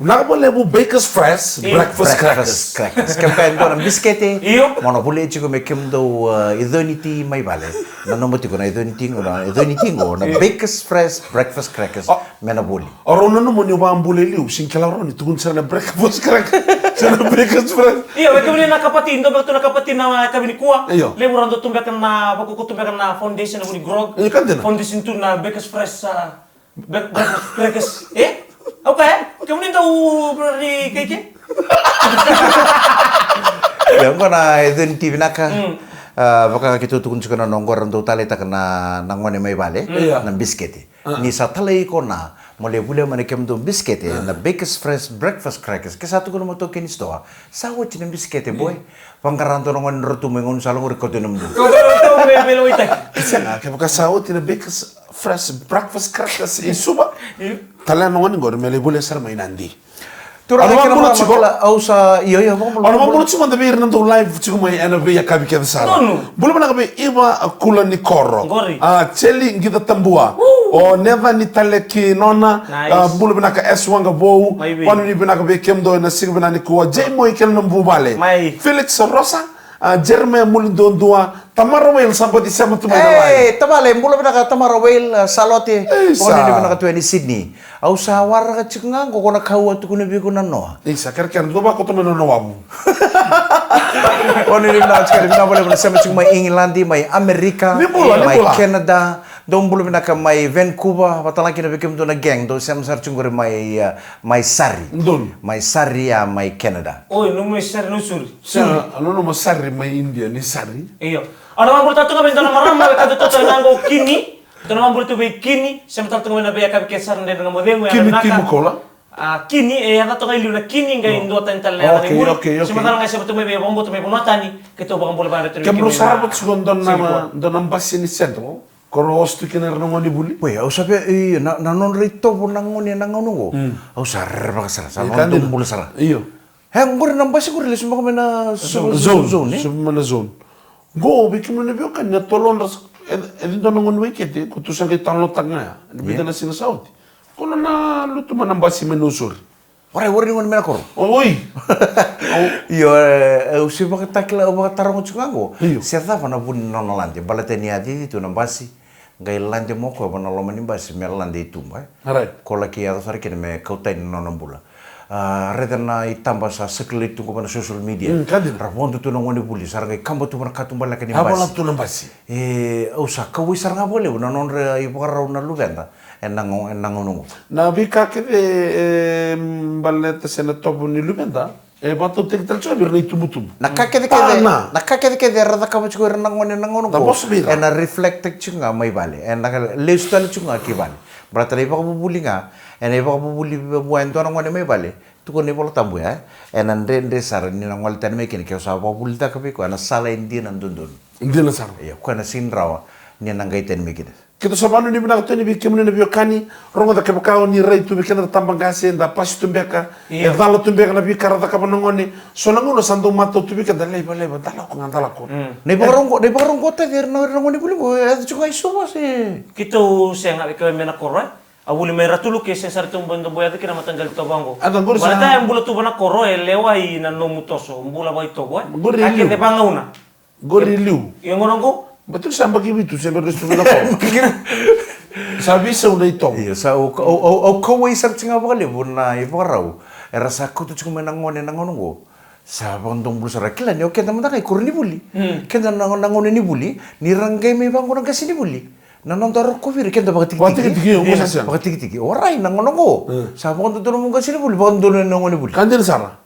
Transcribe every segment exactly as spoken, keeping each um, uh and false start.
Vinaka vakalevu, Bakers Fresh, Io. Breakfast Crackers. Crackers. Kevaka e dua na bisikete. Io. Mo na volia tiko me kemudou, uh, iconi ti mai vale. Na nomu tiko na iconi ti qo, na iconi ti qo, na Bakers Fresh Breakfast Crackers. Me na voli. O rau nanuma ni vakabula e liu, sega ni kila rau ni tukuni sara na Breakfast Crackers. Sara na Bakers Fresh. Io, e kemuni na kapati, dua beka tu na kapati na yakavi nikua. Io. Levu rau dau tu beka na, vakoko tu beka na foundation, na vuni grog. Io, ka dina. Foundation tu na Bakers Fresh, ah, Breakfast Crackers. E? Au kaya, kemuni dau brari keike? Ia, oqo na iconi ti vinaka. Ah, vaka keitou tukuna tiko na noqu, era dau taleitaka na, na gone mai vale. Ia. Na bisikete. Ni sa talai iko na, mo lai volia mai na kemudou bisikete, na Bakers Fresh Breakfast Crackers. Ke sa tukuna mo taukei ni sitoa, sa oti na bisikete, boy. Vaqara dua na gone drau tu mai gauna sa lako qori, kauta na mudou. Kauta na mudou, me, me lawai taki. Sega, kevaka sa oti na Bakers Fresh Breakfast Crackers i Suva. Tale na gone qori me lai volia sara mai Nadi. Turaga kei na marama, au sa, io, io, vakabula. Au na vakabula tiko mada vei ira na dau live tiko mai ena veiyakavi kece sara. Bula vinaka vei Iva Kula ni Koro. A, Jeli Qica Tabua. O Neca ni Taleki Nona. A, bula vinaka S Waqa Vou. Vanu ni vinaka vei kemudou ena siga vinaka nikua. Jay Moi kei na vuvale. Felix Rosa. A, Jeremaia Muliduadua, Tamara Whale sa bati sema tu mai na live. Tavale, bula vinaka Tamara Whale, a, Salote, Isa. Vakanuinui vinaka tu yani Sydney. Au sa waraka tiko ga qo, ko na ka au a tukuna vei iko na noa. Isa, kerekere, dou vakoto mai na noa wavu. Vakanuinui vinaka tiko, vinaka vakalevu na sema tiko mai Igiladi, mai Amerika, mai Canada. Dou bula vinaka mai Vancouver, vata ga kina vei kemudou na gang, dou sema sara tiko qori mai, a, mai Surrey. Mai Surrey, a, mai Canada. Oi, nomu mai Surrey, Nausori. Sa, a, nona mo sari mai India ni sari. Io. Au na vakabula tale tu ga vei dua na marama e kato toto e na qo Kini. Dua na vakabula tu vei Kini. Sema tale tu ga vei na veiyakavi kece sara, dredre ga mo cegu, e na vinaka. Kini Timukola. A, Kini, e yaca toka i liu na Kini, qai dua tani tale na yaca na i muri. Sema tale ga, sema tu mai vei, vakabauta mai vanua tani. Keitou vakabula vakayadrati tu. Kemudrau sarava tiko dua na, dua na basi ni Central. Ko rau oso tu kina era na gone vuli. Oi, au sa via, io, na, na nodra itovo na gone ena gauna oqo. Au sa rerevaka sara, sa nodra dau bula sara. Io. E, qori na basi qori lesu beka mai na Suva zone, e? Suva mai na zone. Qo, vei kemuni na veiwekani, na tolodra, e, e dua na gone wai kete, ko tu sa qai talanoataka ga ya. Ena vica na siga sa oti. Ko na lutu mai na basi mai Nausori. Warai, warai ni gone mai na koro. Oi. Io, e, au se vakatakila, au vakataroga tiko ga qo. Io. Se cava na vu ni nona lade, baleta ni a cici tu na basi, qai lade mai o koya va na loma ni basi me lade i tuba, e. Right. Ko laki yaco sara kina me kauta yani na nona bula. A, raica na itaba sa circulate tu qo va na social media. Mm, ka dina. Ra vodo tu na gone vuli, sa ra qai kaba tu va na katuba leka ni basi. A vola tu na basi. E, au sa kauwai sara ga vakalevu na nodra ivakarau na luveda. Ena gauna oqo. Na veika kece e baleta se na tovo ni luveda e vakatautaki tale tiko vei ira na itubutubu. Na ka kece kece, na ka kece kece era cakava tiko ira na gone ena gauna oqo ena reflect tiko ga mai vale. Ena lesu tale tiko ga ki vale. Baleta na ivakavuvuli ga, ena ivakavuvuli vua e dua na gone mai vale. Tukuna na iVolatabu ya, ena dredre sara ni na gole tani mai kina ke o sa vakavuvulitaka vei koya ena sala e dina dodonu. Dina sara. Ia, o koya na sega ni rawa ni na qai tani mai kina. Keitou sa vakanuinui vinaka tu yani vei kemuni na veiwekani, rogoca kevaka o ni rai tu vei keda na tabaqase, da pasi tu beka, e cala tu beka na veika ra cakava na gone, so na gauna sa dau matau tu vei keda, laiva, laiva, da lako ga, da lako. Na ivakarau qo, na ivakarau qo taci era na, era na gone vuli qo, e yaco tiko ga i Suva se? Keitou sega, vei kemuni mai na koro, e? A vuli mai Ratuluke, e sega sara tu bau, bau yaco kina na mataqali tovo qo. Baleta e bula tu va na koro, e lewai na nomu toso, bula vakaitovo, e? Qori e liu. Ka kece vagauna. Qori e liu. Ia gauna qo? Baleta sa yabaki vitu se bera ni lesu tu vei na koro. Sa veisau na itovo. Io, sa au, au, au, au kauwai sara tiko ga vakalevu na ivakarau era sa kauta tiko mai na gone ena gauna oqo. Sa vakadomobula sara, kila ni o keda mada ga i koronivuli. Keda na, na gauna ni vuli, ni ra qai mai vaqo na qasenivuli, na noda rokovi ira, keda vakatikitiki. Vakatikitiki, io, qo sa sega. Vakatikitiki. Warai, na gauna oqo sa vakadodonu mo qasenivuli, vakadodonu na gonevuli. Ka dina sara.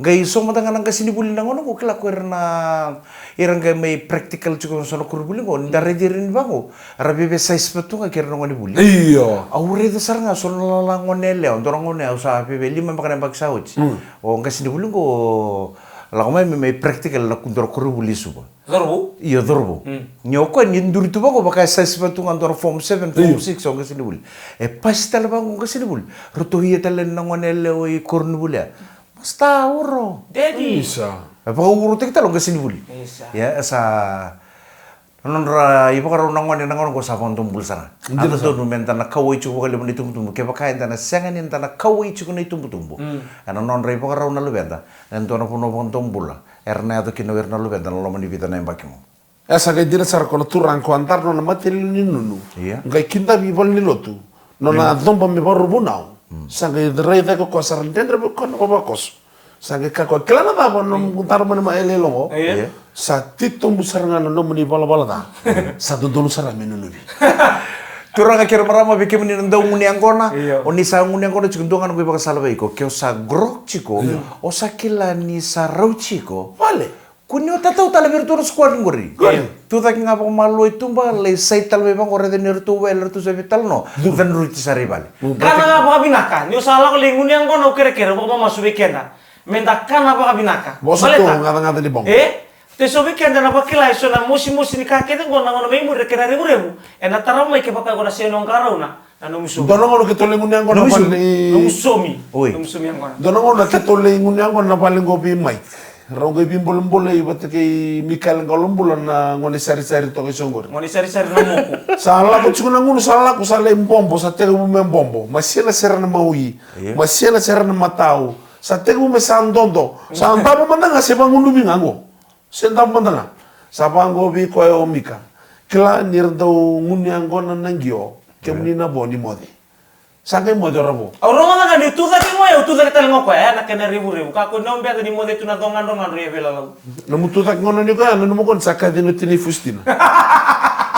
Qai so mada ga na qasenivuli na gauna oqo, kila ko ira na, ira qai mai practical tiko na so na koronivuli oqo, ni da raici ira ni vaqo, ra viavia size vata tu ga kei ira na gonevuli. Io. Au raica sara ga so na lala gone yalewa, dua na gauna au sa viavia lima beka na yabaki sa oti. O qasenivuli oqo lako mai me mai practical na dua na koronivuli i Suva. Cauravou? Io, Cauravou. Ni o koya ni duri tu vaqo, vaka e size vata tu ga dua na form seven, form six o qasenivuli. E pasi tale vaqo o qasenivuli. Ratou ia tale na gone yalewa i koronivuli ya. Masta, uro. Daddy. Isa. E vakaurotaki tale o qasenivuli. Isa. Ia, e sa Na nodra ivakarau na gone, na gauna qo sa vakadomobula sara ga. Dina. A dodonu meda na kauwai tiko vakalevu na itubutubu. Kevaka eda na sega ni da na kauwai tiko na itubutubu ena nodra ivakarau na luveda, e dua na vanua vakadomobula era na yaco kina o ira na luveda na loma ni vica na yabaki qo. E sa qai dina sara ko na turaga ko a dara nona matanitu ni nunu. Ia. Qai kidavi i valenilotu. Nona coba me vakarau vunau. Sa qai rai cake o koya, sa ra dredre vei koya na vavakoso. Sa qai kaya o koya, kila na cava, nomu dara mani ma ele logo. Ia. Sa titobu sara ga na nomuni valavala ca. Sa dodonu sara me nunuvi. Turaga kei ra marama, vei kemuni na dau gunu yaqona. Io. O ni sa gunu yaqona tiko, dua ga noqu ivakasala vei iko. Ke o sa grok tiko, o sa kila ni sa rau tiko. Vale. Kua ni o tatau tale vei iratou na squad qori. Qori. Tu cake ga vakamalua i tuba, lai sai tale mai vaqo, raica ni ratou wele, ratou sa veitalanoa. Cadruti sara i vale. Kana ga vakavinaka, ni o sa lako lai gunu yaqona, au kerekere, vakamamasu vei keda. Meda kana vakavinaka. Vosa tu, gacagaca ni boqo. E? Te so vei keda na vakila e so na mosimosi ni ka kece qo na gauna mai muri, kena revurevu. Ena tarava mai kevaka qo na sega ni o qarauna. Na nomu somi. Dua na gauna keitou lai gunu yaqona na vale i, nomu somi. Oi. Nomu somi yaqona. Dua na gauna keitou lai gunu yaqona na vale qo vei Mike. Rau qai veibolebolei vata kei Mikaele Qalobula na gone sarisari toka i soqori. Gone sarisari na moku. Sa lako tiko na gunu, sa lako, sa lai bobo, sa tekivu me bobo. Masina sara na maui. Io. Masina sara na matau. Sa tekivu me sa dodo. Sa davo mada ga se vagunuvi ga qo. Se davo mada ga. Sa vaqo vei koya o Mika. Kila ni ra dau gunu yaqona na qio. Kemuni na vo ni moce. Sa qai moce o ra vo. Au rogoca ga ni tu cake qo, au tu cake tale ga o koya, e, na kena revurevu. Kakua ni o beca ni moce tu na cogadrogadro e veilalau. Nomu tu cake qo ni koya, nanuma qo ni sa kaci na tina i fusitina.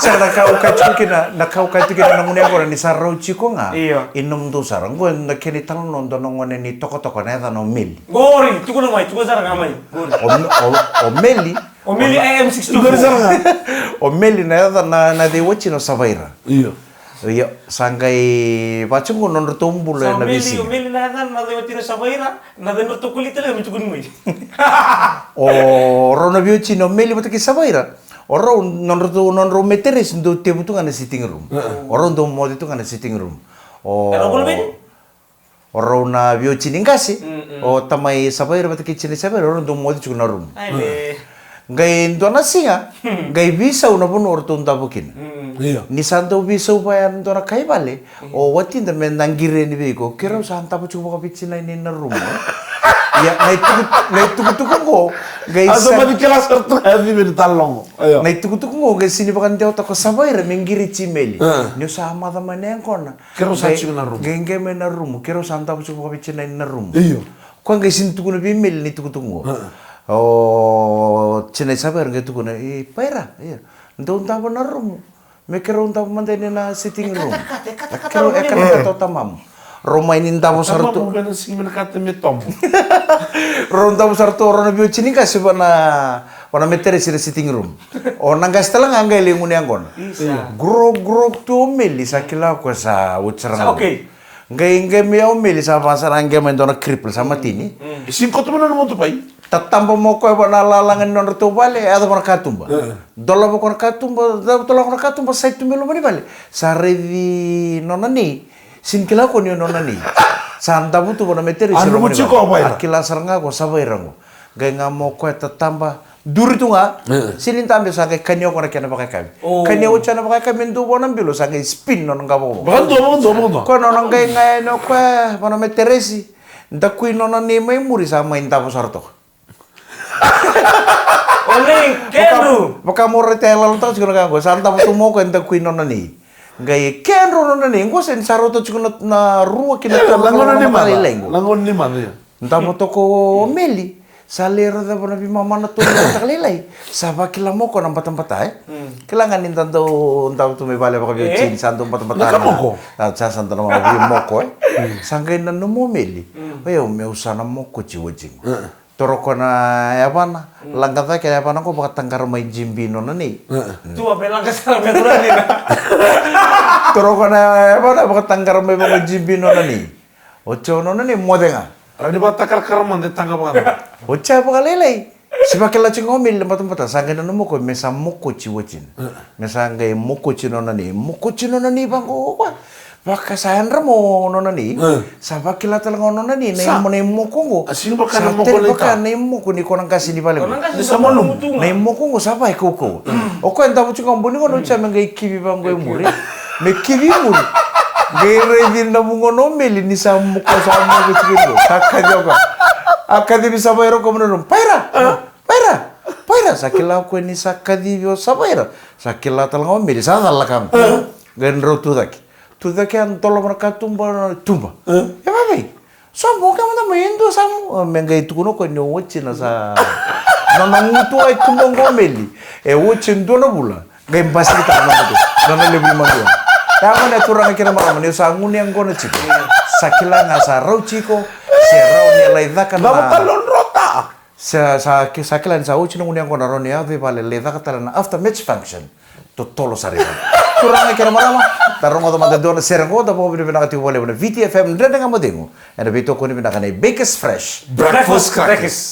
Sa na ka au kaya tiko kina, na ka au kaya tiko kina na gunu yaqona ni sa rau tiko ga. Io. I nomudou sara. Qo na kena italanoa dua na gone ni tokatoka na yacana o Meli. Qori, tukuna mai, tukuna sara ga mai. Qori. O, o, o Meli. O Meli M six two four. O Meli na yaca na, na cei watina o Savaira. Io. Io, sa qai vaka tiko nodratou bula ena veisiga. O Meli na yaca na cei watina o Savaira, na cei nodratou koli tale me tukuni mai. O rau na veiwatini o Meli vata kei Savaira. O rau nodratou, nodrau meteresi dau tevu tu ga na sitting room. O rau dau moce tu ga na sitting room. O rau na veiwatini qase, o tamai Savaira vata kei tinai Savaira, o rau dau moce tiko na rumu. Qai dua na siga, qai veisau na vanua o ratou davo kina. Io. Ni sa dau veisau vaya dua na kai vale, o watida me na qiri yani vei iko, keirau sa davo tiko vakaveitinai na rumu. Ia, na ituku-, na itukutuku qo, qai sa, na itukutuku qo, qai sini vakadewataka o Savaira me qiri Meli. Niu sa maca mai na yaqona. Keirau sa tiko na rumu. Qai, qai mai na rumu, keirau sa davo tiko vakaveitinai na rumu. Io. Koya qai sini tukuna vei Meli ni tukutuku qo. O tinai Savaira qai tukuna, e, Vaira, io. Dou davo na rumu. Me keirau davo mada yani na sitting room. E katakata, e katakata o tamamu. Rau mai ni davo sara tu. Rau davo sara tu, rau na veiwatini qase vana, vana meteresi na sitting room. O na qase tale ga qai lai gunu yaqona. Isa. Grog, grog tu o Meli, sa kila o koya sa oti sara ga. Qai, qai mai o Meli sa vaka sara ga mai dua na cripple sa matini. Sini koto mai na motopai. Tataba mai o koya vana lalaga ni nodratou vale, yaco vana katuba. Dolava o koya na katuba, dolava o koya na katuba, sa i tu mai loma ni vale. Sa raici nona nei. Sini kila o koya ni o nona nei. Sa davo tu vana meteresi loma ni vale. A kila sara ga o Savaira qo. Qai ga mai o koya tataba. Duri tu ga. Sini dabe sa qai kania o koya na kena vakayakavi. Kania oti na vakayakavi me dua vua na bilo sa qai spin nona qavokavoka. Vakadua, vakadua, vakadua. Koya nona qai ga yani o koya vana meteresi. Dakui nona nei mai muri sa mai davo sara toka. O nei kedru. Vaka mo raica e lalo toka tiko na ka qo. Sa davo tu mai o koya dakui nona nei. Qai kedru nona nei. Qo sa ni sa rauta tiko na rua ki na tolu. Lagona ni maca. Lagona ni maca. Davo toka o Meli, sa lai raica vana veimama na tolu na taka lailai. Sa vakila mai o koya na batabata, e? Kila ga ni da dau davo tu mai vale vakaveiwatini, sa dau batabata na ka moko. Sa, sa dau na vaka veimoko, e? Sa qai nanuma o Meli. Oi au, meu sa na mokoti watiqu. Toro o koya na yavana, laga cake na yavana qo vakataqara mai G B nona nei. Tua me laga sara me cura dina. Toro o koya na yavana vakataqara mai vaka G B nona nei. Oti o nona nei moce ga. Rawa ni vakatakarakara mada e taqa vakacava. Oti a vakalailai. Si vakila tiko ga o Meli na batabata, sa qai nanuma o koya me sa mokoti watina. Me sa qai mokoti nona nei, mokoti nona nei vaqo o koya. Vaka sa yadra mo nona nei. Sa vakila tale ga o nona nei na imoku oqo. Sa tani vaka na imoku ni kona qasi ni vale. Ni sa malumu. Na imoku oqo sa vakaikaukau. O koya e davo tiko ga boni gona, oti sa me qai kivi vaqo i muri. Me kivi i muri. Qai raici na vugona o Meli ni sa moku, sa moku tiko i muri. Sa kaci o koya. A kacivi Savaira o koya mai na rumu. Paira! Paira! Paira! Sa kila o koya ni sa kacivi o Savaira. Sa kila tale ga o Meli sa cala ka. Qai drau tucake. Tucake a dolava na katuba, tuba. E vavei? Sa boke mada mai e dua sa mo. Me qai tukuna o koya ni o watina sa. Nona gutu a i tuba oqo o Meli. E oti e dua na vula. Qai basika tale na mate. Nona levu ni madua. Ia gona e turaga kei na marama, ni sa gunu yaqona tiko. Sa kila ga sa rau tiko. Se rau ni lai caka na. Sa, sa, sa kila ni sa oti na gunu yaqona, rau ni yaco i vale lai caka tale na after match function. Totolo sara i vale. Turaga kei na marama, da rogoca mada e dua na sere qo, da vakavinavinaka tiko vakalevu na Viti F M Dredre Ga Mo Cegu ena veitokoni vinaka nei Bakers Fresh Breakfast Crackers.